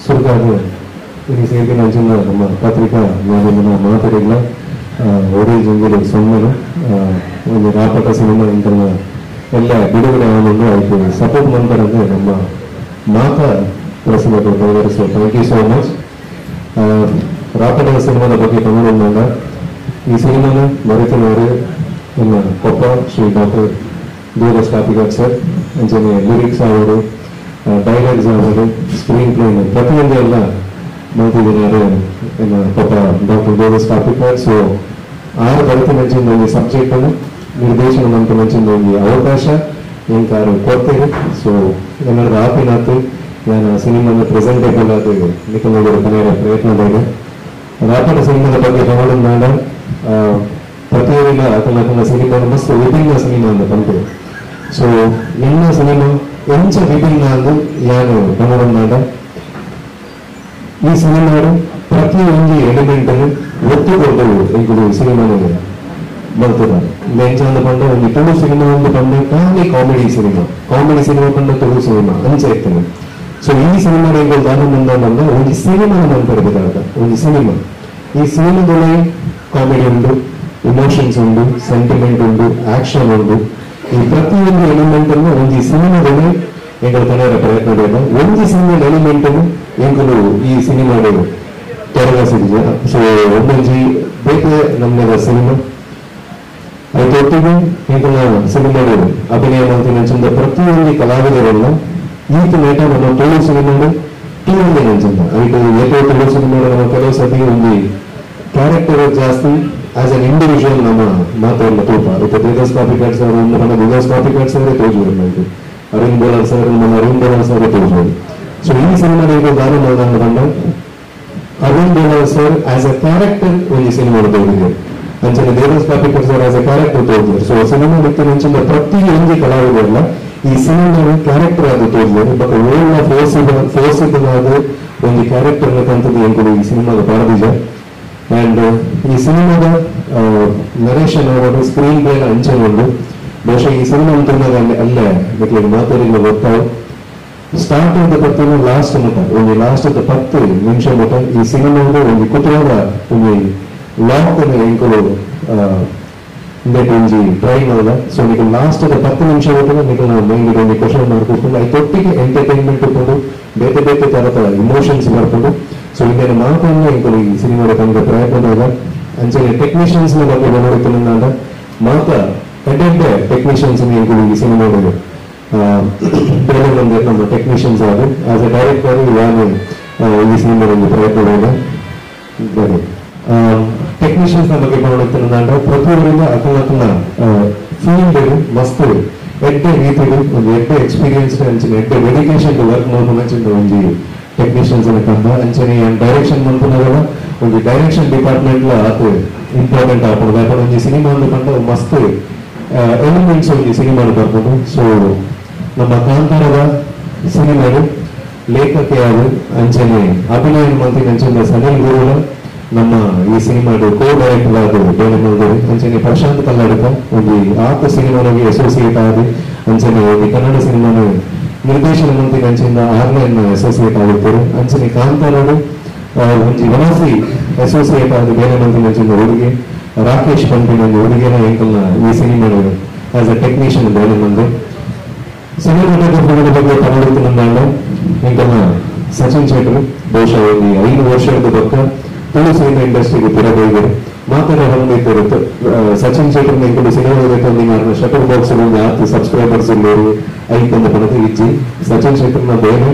ಸುರುಕಾದ ಇನಿ ಸೇರ್ದಿನ ಅಂಚಿನ ನಮ್ಮ ಪತ್ರಿಕಾ ಮಾಧ್ಯಮದ ಮಾತೆರೆಗ್ಲ ಒರೇ ಜಂಜಲು ಸೊನ್ನೆಲು ಒಂದು ರಾಪಟ ಸಿನಿಮಾ ಇಂತನ ಎಲ್ಲ ಬಿಡುಗಡೆ ಆವೊಂದು ಐಕ್ ಸಪೋರ್ಟ್ ಮಲ್ಪರೆಂದು ನಮ್ಮ ಮಾತಾ ಪ್ರೆಸ್ನಕುಲು ಬೈದೆರ್. So thank you so much. ರಾಪಟ ಸಿನಿಮಾದ ಬಗ್ಗೆ ಪನೊಡುಂದಾಂಡ ಈ ಸಿನಿಮಾನ ಬರೆತಿನವರು ನಮ್ಮ ಪೊಪ್ಪ ಶ್ರೀ ಡಾಕ್ಟರ್ ದೇವದಾಸ್ ಕಾಪಿಕಾಡ್ ಸರ್. ಅಂಚನೆ ಲಿರಿಕ್ಸ್ ಆವಡ್, ಡೈಲಾಗ್ಸ್ ಆವಡ್, ಸ್ಕ್ರೀನ್ ಪ್ಲೇ ಪ್ರತಿಯೊಂದು ಎಲ್ಲ ಮಲ್ತಿದಿನಾರು ನಮ್ಮ ಪೊಪ್ಪ ಡಾಕ್ಟರ್ ದೇವದಾಸ್ ಕಾಪಿಕಾಡ್. ಸೊ ಆರು ಬರೆತಿನಂಚಿನ ಒಂಜಿ ಸಬ್ಜೆಕ್ಟ್ ಅನ್ನು ನಿರ್ದೇಶನ ಮಲ್ಪುನಂಚಿನ ಒಂಜಿ ಅವಕಾಶ ಎಂಕಾರು ಕೊರ್ತೆರ್. ಸೊ ಎನ್ನಡ ಆಪಿನಾತ್ ನಾನು ಸಿನಿಮಾನ ಪ್ರೆಸೆಂಟೇಬಲ್ ಆದ್ ನಿಕಲ್ನ ಪನೆರೆ ಪ್ರಯತ್ನ ಮಲ್ದೆ. ರಾಪಟ ಸಿನಿಮಾದ ಬಗ್ಗೆ ಪನೊಡುಂದಾಂಡ ಪ್ರತಿಯೊರಿಲ ಅಕಲ್ನ ಅಕಲ್ನ ಸಿನಿಮಾನ ಮಸ್ತ್ ವಿಭಿನ್ನ ಸಿನಿಮಾ ಅಂದ್ ಪನ್ಪೆರ್. ಸೊ ಎನ್ನ ಸಿನಿಮಾ ಎಂಚ ವಿಭಿನ್ನ ಅಂದ್ ಯಾನ್ ಪನೊಡುಂದಾಂಡ ಈ ಸಿನಿಮಾಡ್ ಪ್ರತಿಯೊಂಜಿ ಎಲಿಮೆಂಟ್ ನ್ ಒತ್ತು ಕೊರ್ದು ಎಂಕುಲು ಸಿನಿಮಾನ್ ಮಲ್ತುದ. ಎಂಚ ಅಂದ್ ಪಂಡ ಒಂಜಿ ತುಳು ಸಿನಿಮಾ ಅಂದ್ ಪಂಡ ಖಾಲಿ ಕಾಮಿಡಿ ಸಿನಿಮಾ, ಕಾಮಿಡಿ ಸಿನಿಮಾ ಪಂಡ ತುಳು ಸಿನಿಮಾ ಅಂಚ ಇತ್ತುಂಡು. ಸೊ ಈ ಸಿನಿಮಾಡ್ ಎಂಕುಲು ದಾದ ಮಂದಾಂಡ ಒಂಜಿ ಸಿನಿಮಾನ್ ಮನ್ಪೆರೆ ಪಿದಾಡ್ದ. ಒಂಜಿ ಸಿನಿಮಾ, ಈ ಸಿನಿಮಾದೊಳಗೆ ಕಾಮಿಡಿ ಉಂಡು, ಇಮೋಷನ್ಸ್ ಉಂಡು, ಸೆಂಟಿಮೆಂಟ್ ಉಂಡು, ಆಕ್ಷನ್ ಉಂಡು. ಈ ಪ್ರತಿಯೊಂದು ಎಲಿಮೆಂಟ್ ಅನ್ನು ಒಂಜಿ ಸಿನಿಮಾದಲ್ಲಿ ಎಂಕುಲು ತನೆರೆ ಪ್ರಯತ್ನ ಬೇಡ. ಒಂಜಿ ಸಿನಿಮಾ ಎಲಿಮೆಂಟ್ ಅನ್ನು ಎಂಕುಲು ಈ ಸಿನಿಮಾಡ್ ತೊಡಗಿಸಿದ್ವಿ. ಸೊ ಒಂದೊಂಜಿ ಬೇತೆ ನಮ್ಮದ ಸಿನಿಮಾ ಐತೊಟ್ಟಿಗೆ ಎಂಕುಲ ಸಿನಿಮಾಡ್ ಅಭಿನಯ ಮಲ್ತಿನಂಚಿನ ಪ್ರತಿಯೊಂದು ಕಲಾವಿದರೆಲ್ಲ ಈತ ನೇಟ ನಮ್ಮ ತುಳು ಸಿನಿಮಾಡ್ ತೂವಂದಿನಂಚಿನ ಐಟ್ ಏತೋ ತುಳು ಸಿನಿಮಾಡ್ ನಮ್ಮ ಕೆಲವು ಸತಿ ಒಂಜಿ ಕ್ಯಾರೆಕ್ಟರ್ ಜಾಸ್ತಿ ಆಸ್ ಅನ್ ಇಂಡಿವಿಜುವಲ್ ನಮ್ಮ ಮಾತೆರ್ಲ ತೂಪ. ಇತ್ತೆ ದೇವದಾಸ್ ಕಾಪಿಕಾಡ್ ಸರ್ ಉಂಡು ಪಂಡ ದೇವದಾಸ್ ಕಾಪಿಕಾಡ್ ಸರ್ ತೋಜುವೆರ್ ನಮಕ್, ಅರುಣ್ ಬೋಳಾರ್ ಸರ್ ನಮ್ಮ ಅರುಣ್ ಬೋಳಾರ್ ಸರ್ ತೋಜುವೆರ್. ಸೊ ಈ ಸಿನಿಮಾಡ್ ಎಂಕುಲು ದಾದ ಮಲ್ದಾಂಡ ಪಂಡ Arun Bolar sir as a character ಒಂಜಿ ಸಿನಿಮಾಡ್ ತೋಜಿದೆರ್. ಅಂಚನೆ Devadas Kapikad sir as a character ತೋಜುವೆರ್. ಸೊ ಸಿನಿಮಾ ಇತ್ತಿನಂಚಿನ ಪ್ರತಿಯೊಂಜಿ ಕಲಾವಿದೆರ್ಲ ಈ ಸಿನಿಮಾಡ್ ಕ್ಯಾರೆಕ್ಟರ್ ಆದ್ ತೋಜುವೆರ್. ಬೊಕ್ಕ ಓಲ್ಲ ಫೋರ್ಸಿಬಲ್ ಆದ್ ಒಂಜಿ ಕ್ಯಾರೆಕ್ಟರ್ ನ ಕಂತುದು ಎಂಕುಲು ಈ ಸಿನಿಮಾದ ಪಾಡ್ದಿಜ. ಅಂಡ್ ಈ ಸಿನಿಮಾದ ನರೇಶನ್ ಅವರ ಸ್ಕ್ರೀನ್ ಪ್ಲೇ ಅಂಚನೆ ಉಂಡು. ಬಹುಶಃ ಈ ಸಿನಿಮಾ ತೂನಗ ಅಲ್ಲೇ ನಿಕ್ಲೆಗ್ ಮಾತೆರೆಗ್ಲ ಗೊತ್ತಾವು. ಸ್ಟಾರ್ಟ್ ಆದ ಪತ್ತುನು ಲಾಸ್ಟ್ ಮುಟ ಒಂಜಿ ಲಾಸ್ಟ್ 10 ನಿಮಿಷ ಮುಟ ಈ ಸಿನಿಮಾದ ಒಂಜಿ ಕುತೂಹಲ ಒಂಜಿ ಲಾಕ್ ನ್ ಎಂಕುಲು ಇಂದೆಟ್ ಒಂಜಿ ಟ್ರೈ ಮಲ್ದ. ಸೊ ನಿಕುಲು ಲಾಸ್ಟ್ 10 ನಿಮಿಷ ಮುಟ ನಿಕಲ್ನ ಮೈಂಡ್ ಒಂಜಿ ಕ್ವಶನ್ ಮಾರ್ಕ್ ಉಪ್ಪುಂಡು. ಐತೊಟ್ಟಿಗೆ ಎಂಟರ್ಟೈನ್ಮೆಂಟ್ ಉಪ್ಪುಂಡು, ಬೇತೆ ಬೇತೆ ತರತ ಇಮೋಷನ್ಸ್ ಬರ್ಪುಂಡು. ಸೊ ಇಂದೆನ ಮಾತನ್ನ ಎಂಕುಲು ಈ ಸಿನಿಮಾದ ಪನ್ಪುನ ಪ್ರಯತ್ನ ಮಲ್ದ. ಅಂಚನೆ ಟೆಕ್ನಿಷಿಯನ್ಸ್ ನ ಬಗ್ಗೆ ಪನೊಡಿತ್ತುಂದಾಂಡ ಮಾತ ಎಡ್ಡೆ ಟೆಕ್ನಿಷಿಯನ್ಸ್ ಎಂಕುಲು ಈ ಸಿನಿಮಾಡ್ ಬೇಲೆ ಮಂದೆರ್ ನಮ್ಮ ಟೆಕ್ನಿಷಿಯನ್ಸ್ ಆದ್. ಆಸ್ ಎ ಡೈರೆಕ್ಟರ್ ಯಾನ್ ಈ ಸಿನಿಮಾದ ಒಂಜಿ ಪ್ರಯತ್ನ ಮಲ್ದ. ಟೆಕ್ನಿಷಿಯನ್ಸ್ ನ ಬಗ್ಗೆ ಪನೊಡಿತ್ತುಂದಾಂಡ ಪ್ರತಿಯೊರಿಲ ಅಕಲ್ನ ಅಕಲ್ನ ಫೀಲ್ಡ್ ಮಸ್ತ್ ಎಡ್ಡೆ ರೀತಿಡ್ ಒಂಜಿ ಎಡ್ಡೆ ಎಕ್ಸ್ಪೀರಿಯನ್ಸ್ ಅಂಚನೆ ಎಡ್ಡೆ ಡೆಡಿಕೇಶನ್ ವರ್ಕ್ ಮಲ್ಪುನಂಚಿನ ಒಂಜಿ ಟೆಕ್ನಿಷಿಯನ್ಸ್ ಕಂದ. ಅಂಚನೆ ಡೈರೆಕ್ಷನ್ ಮಲ್ಪುನಗಲ ಒಂಜಿ ಡೈರೆಕ್ಷನ್ ಡಿಪಾರ್ಟ್ಮೆಂಟ್ ಲ ಆತ್ ಇಂಪಾರ್ಟೆಂಟ್ ಆಪುಂಡು. ದಾಯೆ ಒಂಜಿ ಸಿನಿಮಾ ಅಂದ್ ಪಂಡ ಮಸ್ತ್ ಎಲಿಮೆಂಟ್ಸ್ ಒಂಜಿ ಸಿನಿಮಾಡ್ ಬರ್ಪುಂಡು. ಸೊ ನಮ್ಮ ಕಾಂತಾರದ ಸಿನಿಮಾಡ್ ಲೇಖಕಿಯಾದ್ ಅಂಚನೆ ಅಭಿನಯ ಮಲ್ತಿನಂಚಿನ ಸನಿಲ್ ಗುರುಲ ನಮ್ಮ ಈ ಸಿನಿಮಾಡ್ ಕೋ ಡೈರೆಕ್ಟರ್ ಆದ್ ಬೇಲೆ ಮಲ್ದೆರ್. ಅಂಚನೆ ಪ್ರಶಾಂತ್ ಕಲ್ಲಾಡ್ಕ ಒಂಜಿ ಆತ್ ಸಿನಿಮಾಗ್ ಅಸೋಸಿಯೇಟ್ ಆದ್ ಅಂಚನೆ ಒಂಜಿ ಕನ್ನಡ ಸಿನಿಮಾನ್ ನಿರ್ದೇಶನ ಮಲ್ತಿನಂಚಿನ ಆರ್ಲೈನ್ ಅಸೋಸಿಯೇಟ್ ಆಗಿರ್ತಾರೆ. ಅಂಚನೆ ಕಾಂತಾರಡ್ ಒಂಜಿ ಒನ್ ಆಫ್ the associate ಆದ್ ಬೇಲೆ ಮಲ್ತಿನಂಚಿನ ಹುಡುಗಿ ರಾಕೇಶ್ ಪನ್ಪಿನ ಒಂಜಿ ಹುಡುಗಿನ ಎಂಕಲ್ನ ಈ ಸಿನಿಮಾಡ್ ಆಸ್ ಎ ಟೆಕ್ನಿಷಿಯನ್ ಬೇಲೆ ಮಲ್ದೆರ್. ಸಿನಿಮಾಟೋಗ್ರಫಿದ ಬಗ್ಗೆ ಪನೊಡಿತ್ತುಂದಾಂಡ ಎಂಕಲ್ನ ಸಚಿನ್ ಶೆಟ್ಟರ್ ಬಹುಶಃ ಒಂಜಿ 5 ವರ್ಷದ ಬೊಕ್ಕ ತುಳು ಸಿನಿಮಾ ಇಂಡಸ್ಟ್ರಿಗೆ ಪಿರ ಬೈದೆರ್. ಮಾತೆರ ಪನೊಂದಿತ್ತೆರ್ ಸಚಿನ್ ಶೆಟ್ಟರ್ ಎಂಕುಲು ಸಿನಿಮಾ ಶಟರ್ ಬಾಕ್ಸ್ ಒಂಜಿ ಆತ್ ಸಬ್ಸ್ಕ್ರೈಬರ್ಸ್ ಉಲ್ಲೆರ್ ಐಕ್ ಅಂದ್ ಪನೊಂದು ಇಜ್ಜಿ. ಸಚಿನ್ ಶೆಟ್ಟರ್ನ ಬೇಲೆ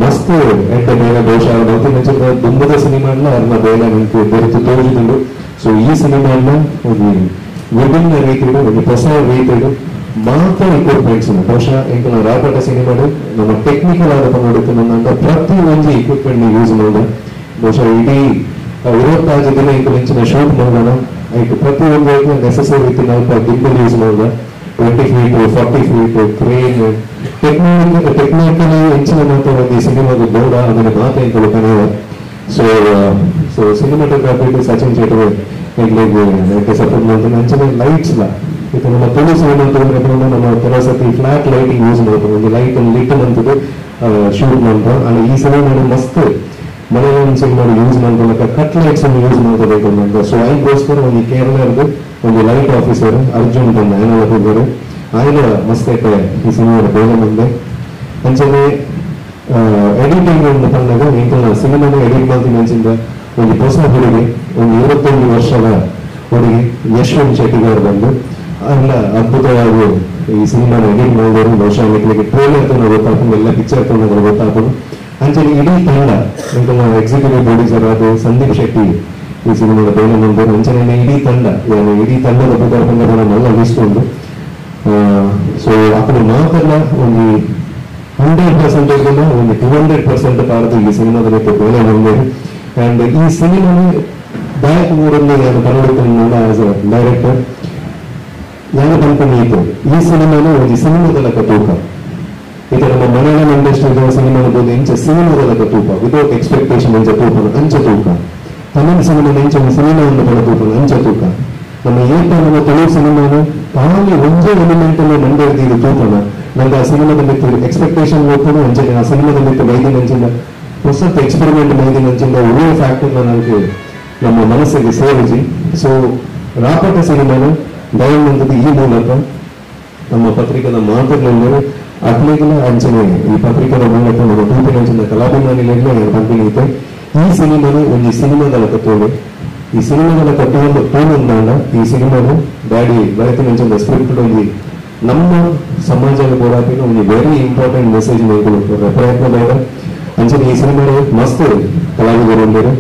ಮಸ್ತ್ ಎಡ್ಡೆ ಬೇಲೆ. ಬಹುಶಃ ಮಲ್ತಿನಂಚಿನ ದುಂಬುದ ಸಿನಿಮಾಡ್ಲ ಅರ್ನ ಬೇಲೆ ಎಂಕ್ ಬೆರೆತು ತೋಜುದುಂಡು. ಸೊ ಈ ಸಿನಿಮಾಡ್ಲ ಒಂಜಿ ವಿಭಿನ್ನ ರೀತಿಡ್ ಒಂಜಿ ಪೊಸ ರೀತಿಡ್ ಮಾತ ಎಕ್ವಿಪ್ಮೆಂಟ್ಸ್ ಬಹುಶಃ ಎಂಕಲ್ನ ರಾಪಟ ಸಿನಿಮಾಡ್ ನಮ್ಮ ಟೆಕ್ನಿಕಲ್ ಆದ ಪನೊಡಿತ್ತುಂದಾಂಡ ಪ್ರತಿ ಒಂಜಿ ಎಕ್ವಿಪ್ಮೆಂಟ್ ಯೂಸ್ ಮಲ್ದ. ಬಹುಶಃ ಇಡೀ 25 ದಿನ ಎಂಕುಲು ಇಂಚಿನ ಶೂಟ್ ಮಲ್ದನ ಐಕ್ ಪ್ರತಿ ಒಂಜಿ ನೆಸೆಸರಿ ಇತ್ತಿನಲ್ಪ ಗಿಂಬಲ್ ಯೂಸ್ ಮಲ್ದ. 20 ಫೀಟ್, 40 ಫೀಟ್, ಕ್ರೇನ್, ಟೆಕ್ನಿಕಲಿ ಎಂಚಿನ ಮಾತ ಒಂಜಿ ಸಿನಿಮಾದ ಬೋಡ ಅದನ್ನ ಮಾತ ಎಂಕುಲು ಕನೆಯ. ಸೊ ಸೊ ಸಿನಿಮಾಟೋಗ್ರಫಿ ಸಚಿನ್ ಶೆಟ್ಟರ್ ಎಂಕ್ಲೆಗ್ ಸಪೋರ್ಟ್ ಮಲ್ತುಂಡು. ಅಂಚನೆ ಲೈಟ್ಸ್ ಲ ಇತ್ತೆ ನಮ್ಮ ತುಳು ಸಿನಿಮಾ ತೂವರೆ ಪೋಂಡ ನಮ್ಮ ಕೆಲವು ಸತಿ ಫ್ಲಾಟ್ ಲೈಟಿಂಗ್ ಯೂಸ್ ಮಲ್ಪುಂಡು. ಒಂಜಿ ಲೈಟ್ ಲಿಟ್ ಮಲ್ತುದು Shoot ಮಾಡ್ತ. ಅಂಡ್ ಈ ಸಿನಿಮಾ ಮಸ್ತ್ ಮಲಯಾಳಂ ಸಿನಿಮಾ ಯೂಸ್ ಮಾಡ್ಕೊಳಕ cut lights use ಮಾಡ್ಕೋಬೇಕು ಅಂತ. ಸೊ ಐಗೋಸ್ಕರ ಒಂದು ಕೇರಳದ ಒಂದು ಲೈಟ್ ಆಫೀಸರ್ ಅರ್ಜುನ್ ಬಂದ ಏನಾದ್ರು ಆಯ್ಲ ಮಸ್ತ್ ಐತೆ ಈ ಸಿನಿಮಾ ಬೇಗ ಬಂದೆ. ಅಂಚನೆ ಎಡಿಟಿಂಗ್ ಒಂದು ಬಂದಾಗ ಎಂಕಲ್ನ ಸಿನಿಮಾನ ಎಡಿಟ್ ಮಾಡ್ತೀನಿ ಅಂಚಿಂದ ಒಂದು ಹೊಸ ಹುಡುಗಿ, ಒಂದು 21 ವರ್ಷದ ಹುಡುಗಿ ಯಶವಂತ್ ಶೆಟ್ಟಿಗರ್ ಬಂದು ಅಲ್ಲ ಅದ್ಭುತವಾಗಿ ಈ ಸಿನಿಮಾನ ಎಡಿಟ್ ಮಾಡಿದವರು. ಬಹುಶಃ ಎಂಕ್ಲಿಗೆ ಟ್ರೇಲರ್ ತಗೊಂಡು ಗೊತ್ತಾಕೊಂಡು ಎಲ್ಲ ಪಿಕ್ಚರ್ ತಗೊಂಡು ಗೊತ್ತಾಕೊಂಡು. ಅಂಚನೆ ಇಡೀ ತಂಡ ಎಂಕಲ್ನ ಎಕ್ಸಿಕ್ಯೂಟಿವ್ ಪ್ರೊಡ್ಯೂಸರ್ ಆದ ಸಂದೀಪ್ ಶೆಟ್ಟಿ ಈ ಸಿನಿಮಾದ ಬೇಗ ಬಂದರು. ಅಂಚನೆ ಇಡೀ ತಂಡ ಇಡೀ ತಂಡದ ಬಂದ ಮಲ್ಲ ಲಿಸ್ಟ್ ಉಂಟು. ಸೊ ಅತನು ಮಾತೆಲ್ಲ ಒಂದು 100% ಒಂದು 200% ಪಾರ್ದು ಈ ಸಿನಿಮಾದ ಬೇಲೆ ಬಂದರು. ಅಂಡ್ ಈ ಸಿನಿಮಾನ ಬ್ಯಾಕ್ ಮೂರಲ್ಲಿ ನಾನು ಕನ್ನಡ as a director ನಾನು ಪನ್ಕೊಂಡು ಈ ಸಿನಿಮಾನ ಒಂದು ಸಿನಿಮಾದಲಕ ತೂಕ. ಇದು ನಮ್ಮ ಮಲಯಾಳಂ ಇಂಡಸ್ಟ್ರಿ ಸಿನಿಮಾನ ಬೋದು ಎಂಚ ಸಿನಿಮಾದಲಕ ತೂಕ ವಿತೌಟ್ ಎಕ್ಸ್ಪೆಕ್ಟೇಷನ್ ಎಂಚ ತೂಪನ ಅಂಚ ತೂಕ. ತಮಿಳ್ ಸಿನಿಮಾ ಎಂಚ ಒಂದು ಸಿನಿಮಾ ಒಂದು ಪಡ ತೂಪನ ಅಂಚ ತೂಕ. ನಮ್ಮ ಏಕ ನಮ್ಮ ತುಳು ಸಿನಿಮಾನ ಖಾಲಿ ಒಂದೇ ಎಲಿಮೆಂಟ್ ಅನ್ನು ಮಂಡಿರ್ತೀವಿ ತೂಪನ. ನಂಗೆ ಆ ಸಿನಿಮಾದಲ್ಲಿ ಎಕ್ಸ್ಪೆಕ್ಟೇಷನ್ ಹೋಗ್ತಾನೆ ಅಂಚನೆ ಆ ಸಿನಿಮಾದಲ್ಲಿ ಬೈದಿನ ಅಂಚಿಂದ ಹೊಸತ್ ಎಕ್ಸ್ಪೆರಿಮೆಂಟ್ ಬೈದಿನ ಅಂಚಿಂದ ಒಳ್ಳೆಯ ಫ್ಯಾಕ್ಟರ್ನ ನನಗೆ ನಮ್ಮ ಮನಸ್ಸಿಗೆ ಸೇರಿಸಿ. ಸೊ ರಾಪಟ ಸಿನಿಮಾನ ದಯವಂತದ್ದು ಈ ಮೂಲಕ ನಮ್ಮ ಪತ್ರಿಕೆದ ಮಾತುಗಳು ಅಟ್ಲಿಗಿನ ಅಂಚನೆ ಈ ಪತ್ರಿಕೆದ ಮೂಲಕ ನಮ್ಮ ತೂಪಿನ ಅಂಚಿನ ಕಲಾಭಿಮಾನಿಗಳಿಗೆ ಬಂದಿದೆ. ಈ ಸಿನಿಮಾನು ಒಂದು ಸಿನಿಮಾದಲಕ ತೋಳು, ಈ ಸಿನಿಮಾದಲಕ ತೋಳು ತೋಳುಂದಾಂಡ ಈ ಸಿನಿಮಾನು ಡ್ಯಾಡಿ ಬರೆತಿನ ಅಂಚಿನ ಸ್ಕ್ರಿಪ್ಟ್ ಒಂದು ನಮ್ಮ ಸಮಾಜದ ಹೋರಾಟಿನ ಒಂದು very important message ಪ್ರಯತ್ನ ಬೇಡ. ಅಂಚನೆ ಈ ಸಿನಿಮಾ ಮಸ್ತ್ ಕಲಾವಿದರು ಬಂದರು.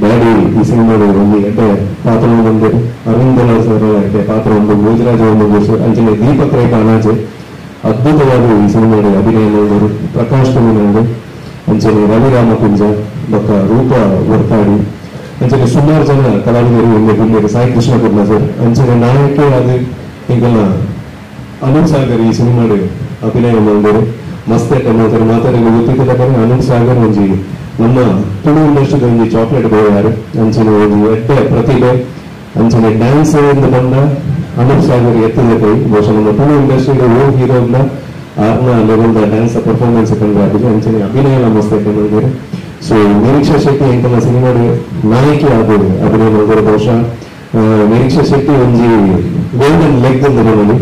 ಡ್ಯಾಡಿ ಈ ಸಿನಿಮಾದ ಒಂದು ಎಡ್ಡೆ ಪಾತ್ರ ಬಂದರು, ಅರವಿಂದ ಸರ್ ಎಡ್ಡೆ ಪಾತ್ರ ಒಂದು, ಭೋಜರಾಜ್ ಒಂದು ಸರ್, ಅಂಚನೆ ದೀಪಕ್ ರೈ ಅನಾಜೆ ಅದ್ಭುತವಾದ ಈ ಸಿನಿಮಾದ ಅಭಿನಯ ಮಾಡಿದರು, ಪ್ರಕಾಶ್ ತಮಿಳುನಾಡು, ಅಂಚನೆ ರವಿ ರಾಮಕುಂಜ ಬಕ್ಕ ರೂಪ ವರ್ತಾಡಿ, ಅಂಚನೆ ಸುಮಾರು ಜನ ಕಲಾವಿದರು ಇಲ್ಲಿ ಸಾಯಿ ಕೃಷ್ಣ ಕುರ್ಲ ಸರ್, ಅಂಚನೆ ನಾಯಕಿ ಅದು ಈಗಲ್ಲ ಅನೂಪ್ ಸಾಗರ್ ಈ ಸಿನಿಮಾಡು ಅಭಿನಯ ಮಾಡಿದರು. ಮಸ್ತ್ ಮಾಡ್ತಾರೆ ಮಾತಾಡಿ ಗೊತ್ತಿದ್ದ ಅನೂಪ್ ಸಾಗರ್ ಒಂಜಿ ನಮ್ಮ ತುಳು ಇಂಡಸ್ಟ್ರಿದ ಒಂಜಿ ಚಾಕ್ಲೇಟ್ ಬೋಯಾರು, ಅಂಚನೆ ಒಂಜಿ ಎಡ್ಡೆ ಪ್ರತಿಭೆ, ಅಂಚನೆ ಡ್ಯಾನ್ಸ್ ಎಂದು ಬಂದ ಅನೂಪ್ ಸಾಗರ್ ಎತ್ತಿದ ಕೈ. ಬಹುಶಃ ನಮ್ಮ ತುಳು ಇಂಡಸ್ಟ್ರಿದ ಓ ಹೀರೋ ಆರ್ನ level dance performance ಕಂಡು ಆಗಿದೆ. ಅಂಚನೆ ಅಭಿನಯ ಮಸ್ತ್ ಮಾಡಿದ್ದಾರೆ. ಸೊ ನಿರೀಕ್ಷಾ ಶೆಟ್ಟಿ ಎಂಕಲ್ನ ಸಿನಿಮಾಡು ನಾಯಕಿ ಆಗೋದು ಅಭಿನಯ ಮಾಡಿದರು. ಬಹುಶಃ ನಿರೀಕ್ಷಾ ಶೆಟ್ಟಿ ಒಂಜಿ ಗೋಲ್ಡನ್ ಲೆಗ್ ಅಂತ ಹೇಳಿ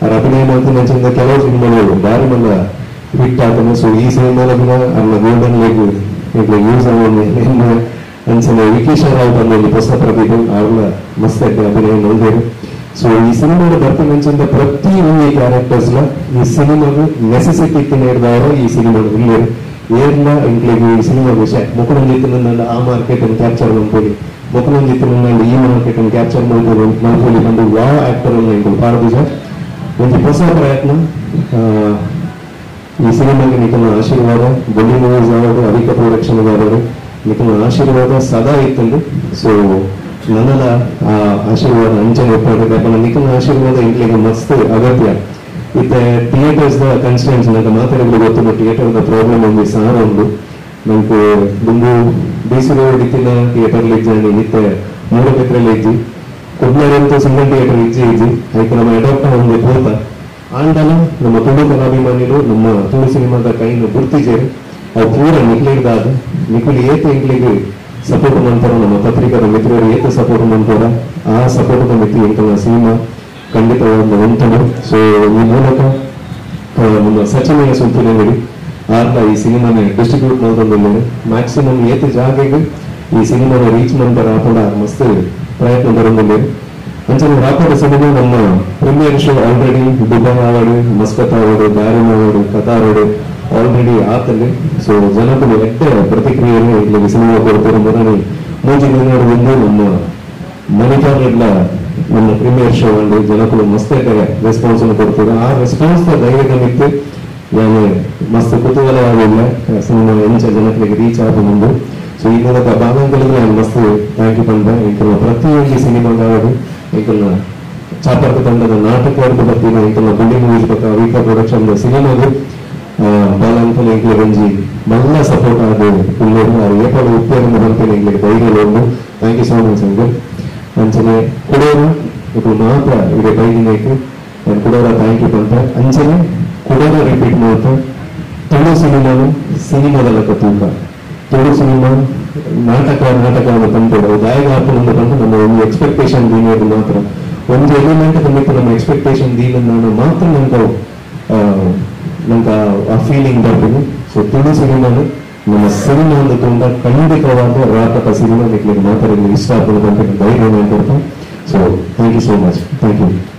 ಅವ್ರ ಅಭಿನಯ ಮಾಡ್ತೀನಿ ಅಂಚಿಂದ ಕೆಲವು ಸಿನಿಮಾಗಳು ಬಾರಿ ಮಲ್ಲ ಹಿಟ್ ಆತನ. ಸೊ ಈ ಸಿನಿಮಾಲ ಅವ್ರ ಗೋಲ್ಡನ್ ಲೆಗ್ ಇಟ್ಲ ಯೂಸ್ ಅಂಚನೆ ವಿಕೇಶ ರಾವ್ ಬಂದಲ್ಲಿ ಹೊಸ ಪ್ರತಿಭೆ ಅವ್ರ ಮಸ್ತ್ ಅಭಿನಯ ನೋಡಿದರು. ಸೊ ಈ ಸಿನಿಮಾದ ಬರ್ತೀನಿ ಅಂಚಿಂದ ಪ್ರತಿ ಒಂದು ಕ್ಯಾರೆಕ್ಟರ್ಸ್ ಈ ಸಿನಿಮಾಗ ನೆಸೆಸಿಟಿ ಹಿಡ್ದವರು ಈ ಸಿನಿಮಾ ಇಲ್ಲೇರು ಏರ್ಲ ಇಂಕ್ಲಿಗೆ ಈ ಸಿನಿಮಾ ವಿಷಯ ಮುಖಮಂಜಿತ್ತಿನ ಆ ಮಾರ್ಕೆಟ್ ಅನ್ನು ಕ್ಯಾಪ್ಚರ್ ಮಾಡ್ಕೊಳ್ಳಿ, ಮುಖಮಂಜಿತ್ತಿನ ಈ ಮಾರ್ಕೆಟ್ ಅನ್ನು ಕ್ಯಾಪ್ಚರ್ ಮಾಡ್ಕೊಂಡು ಮಾಡ್ಕೊಳ್ಳಿ ಬಂದು ವಾ ಆಕ್ಟರ್ ಅನ್ನು ಇಂಕುಲು ಪಾರ್ದಿಜ ಒಂದು ಹೊಸ ಪ್ರಯತ್ನ. ಈ ಸಿನಿಮಾಗೆ ನಿಖನ ಆಶೀರ್ವಾದ ಬೊಳ್ಳಿ ಮೂವೀಸ್ ಆವಡು ಅಧಿಕ ಪ್ರೊಡಕ್ಷನ್ ಆವಡು ನಿಖನ ಆಶೀರ್ವಾದ ಸದಾ ಇತ್ತಂದು. ಸೊ ನನ್ನದ ಆ ಆಶೀರ್ವಾದ ಅಂಚನೆ ಒಪ್ಪಾಡಿದೆ. ನಿಖನ ಆಶೀರ್ವಾದ ಇಂಕ್ಲಿಗೆ ಮಸ್ತ್ ಅಗತ್ಯ. ಇತ್ತೆ theatres the constants ನಂಗೆ ಮಾತಾಡಿದ್ರೆ ಗೊತ್ತಿಲ್ಲ. Theatre the problem ಒಂದು ಸಾರ ಉಂಡು ನಂಗೆ ದುಂಬು ಬೇಸಿಗೆ ರೋಡ್ ಇತ್ತಿನ ಥಿಯೇಟರ್ ಇಜ್ಜಿ ಇತ್ತೆ ಮೂಡಬಿದ್ರೆಲ್ಲ ಇಜ್ಜಿ ಕುಡ್ಲರಂತೂ ಸಿಂಗಲ್ ಥಿಯೇಟರ್ ಇಜ್ಜಿ ಇಜ್ಜಿ ಅದಕ್ಕೆ ನಮ್ಮ ಅಡಾಪ್ಟ್ ಒಂದು ಪೋತ ಆಂಡಲ ನಮ್ಮ ತುಳು ಕಲಾಭಿಮಾನಿಲು ನಮ್ಮ ತುಳು ಸಿನಿಮಾದ ಕೈನು ಗುರ್ತಿಜೇರು ಅವು ಪೂರ ನಿಕ್ಲಿಡ್ದಾದ ನಿಕುಲು ಏತ ಎಂಕ್ಲಿಗೆ ಸಪೋರ್ಟ್ ಮಾಡ್ತಾರ ನಮ್ಮ ಪತ್ರಿಕಾದ ಮಿತ್ರರು ಏತ ಸಪೋರ್ಟ್ ಮಾಡ್ತಾರ ಆ ಸಪೋರ್ಟ್ ಮಿತಿ ಎಂಕಲ್ನ ಸಿನಿಮಾ ಖಂಡಿತವಾದ ಉಂಟು. ಸೊ ಈ ಮೂಲಕ ನಮ್ಮ ಸಚಿನ ಸುಂಪಿನಂಗಡಿ ಆರ್ಲ ಈ ಸಿನಿಮಾನ ಡಿಸ್ಟ್ರಿಬ್ಯೂಟ್ ಮಾಡ್ಕೊಂಡಿದ್ದೇನೆ. ಮ್ಯಾಕ್ಸಿಮಮ್ ಏತ ಜಾಗೆಗೆ ಈ ಸಿನಿಮಾನ ರೀಚ್ ಮಾಡ್ತಾರೆ ಆಪಡ ಮಸ್ತ್ ಪ್ರಯತ್ನ ಬರೋದಿಲ್ಲ. ಅಂಚನೆ ರಾಪಟ ಸಿನಿಮಾ ನಮ್ಮ premiere show already Dubai award, Muscat award, Bahrain award, Qatar award already ಆತಲ್ಲಿ. So ಜನಗಳು ಎಡ್ಡೆ ಪ್ರತಿಕ್ರಿಯೆಯನ್ನು ಇಲ್ಲಿ ಸಿನಿಮಾ ಕೊಡ್ತಾರೆ. ಮೊದಲೇ ಮೂಜಿ ದಿನ ಒಂದು ನಮ್ಮ ಮಣಿಪಾಲ್ ನಮ್ಮ ಪ್ರೀಮಿಯರ್ ಶೋ ಅಂಡು ಜನಗಳು ಮಸ್ತ್ ರೆಸ್ಪಾನ್ಸ್ ಅನ್ನು ಕೊಡ್ತಾರೆ. ಆ ರೆಸ್ಪಾನ್ಸ್ ಧೈರ್ಯದ ಮಿತ್ತು ನಾನು ಮಸ್ತ್ ಕುತೂಹಲವಾಗಿಲ್ಲ ಸಿನಿಮಾ ಎಂಚ ಜನಗಳಿಗೆ ರೀಚ್ ಆದ ಮುಂದೆ. ಸೊ ಈ ಮೂಲಕ ಬಾಲಂಕಲಿಗೆ ನಾನು ಮಸ್ತ್ thank you ಬಂದೆ. ಎಂಕಲ್ನ ಪ್ರತಿಯೊಂದು ಸಿನಿಮಾಗಾವದು ಎಂಕಲ್ನ ಚಾಪರ್ಕ ತಂಡದ ನಾಟಕ ಬರ್ತೀನಿ ಎಂಕಲ್ನ ಗುಂಡಿ ಮೂವೀಸ್ ಬಕ್ಕ ವೀಕ ಪ್ರೊಡಕ್ಷನ್ ಸಿನಿಮಾದು ಬಾಲಂಕಲ್ ಎಂಕ್ಲೆ ಒಂಜಿ ಮಲ್ಲ ಸಪೋರ್ಟ್ ಆದ ಉಳ್ಳೇರು ಅವ್ರು ಏಪಾಡು ಉಪ್ಪೇರಿಂದ ಬರ್ತೀನಿ ಎಂಕ್ಲಿಗೆ ಧೈರ್ಯ ಉಂಡು. Thank you so much uncle. ಅಂಚನೆ ಕುಡೋರು ఇప్పుడు ಮಾತ್ರ ಇದೆ ಬೈದಿನೈತು ನಾನು ಕುಡೋರ thank you ಬಂತ. ಅಂಚನೆ ಕುಡೋರ ರಿಪೀಟ್ ಮಾಡ್ತಾ ತುಳು ಸಿನಿಮಾನು ಸಿನಿಮಾದ ಲೆಕ್ಕ ತೂಕ. ತುಳು ಸಿನಿಮಾ ನಾಟಕ ನಾಟಕ ಪನ್ಪೆರ್, ಅವು ದಾಯೆಗ್ ಆಪುಂಡು ಪಂಡ ನಮ್ಮ ಒಂಜಿ ಎಕ್ಸ್ಪೆಕ್ಟೇಷನ್ ದೀನೋದು ಮಾತ್ರ. ಒಂಜಿ ಎಲಿಮೆಂಟ್ ಮಿತ್ತ್ ನಮ್ಮ ಎಕ್ಸ್ಪೆಕ್ಟೇಷನ್ ದೀನಂದಾಂಡ ಮಾತ್ರ ನಂಗೆ ನಂಗೆ ಆ ಫೀಲಿಂಗ್ ಬರ್ಪುಂಡು. ಸೊ ತುಳು ಸಿನಿಮಾನು ನಮ್ಮ ಸಿನಿಮಾ ಅಂದ್ ತೂಂಡ ಖಂಡಿತವಾದ ರಾಪಟ ಸಿನಿಮಾ ನಿಕ್ಲೆಗ್ ಮಾತೆರೆಗ್ಲ ಇಷ್ಟ ಆಪುಂಡು ಪನ್ಪಿನ ಧೈರ್ಯ ಕೊರ್ಪ. So thank you so much, thank you.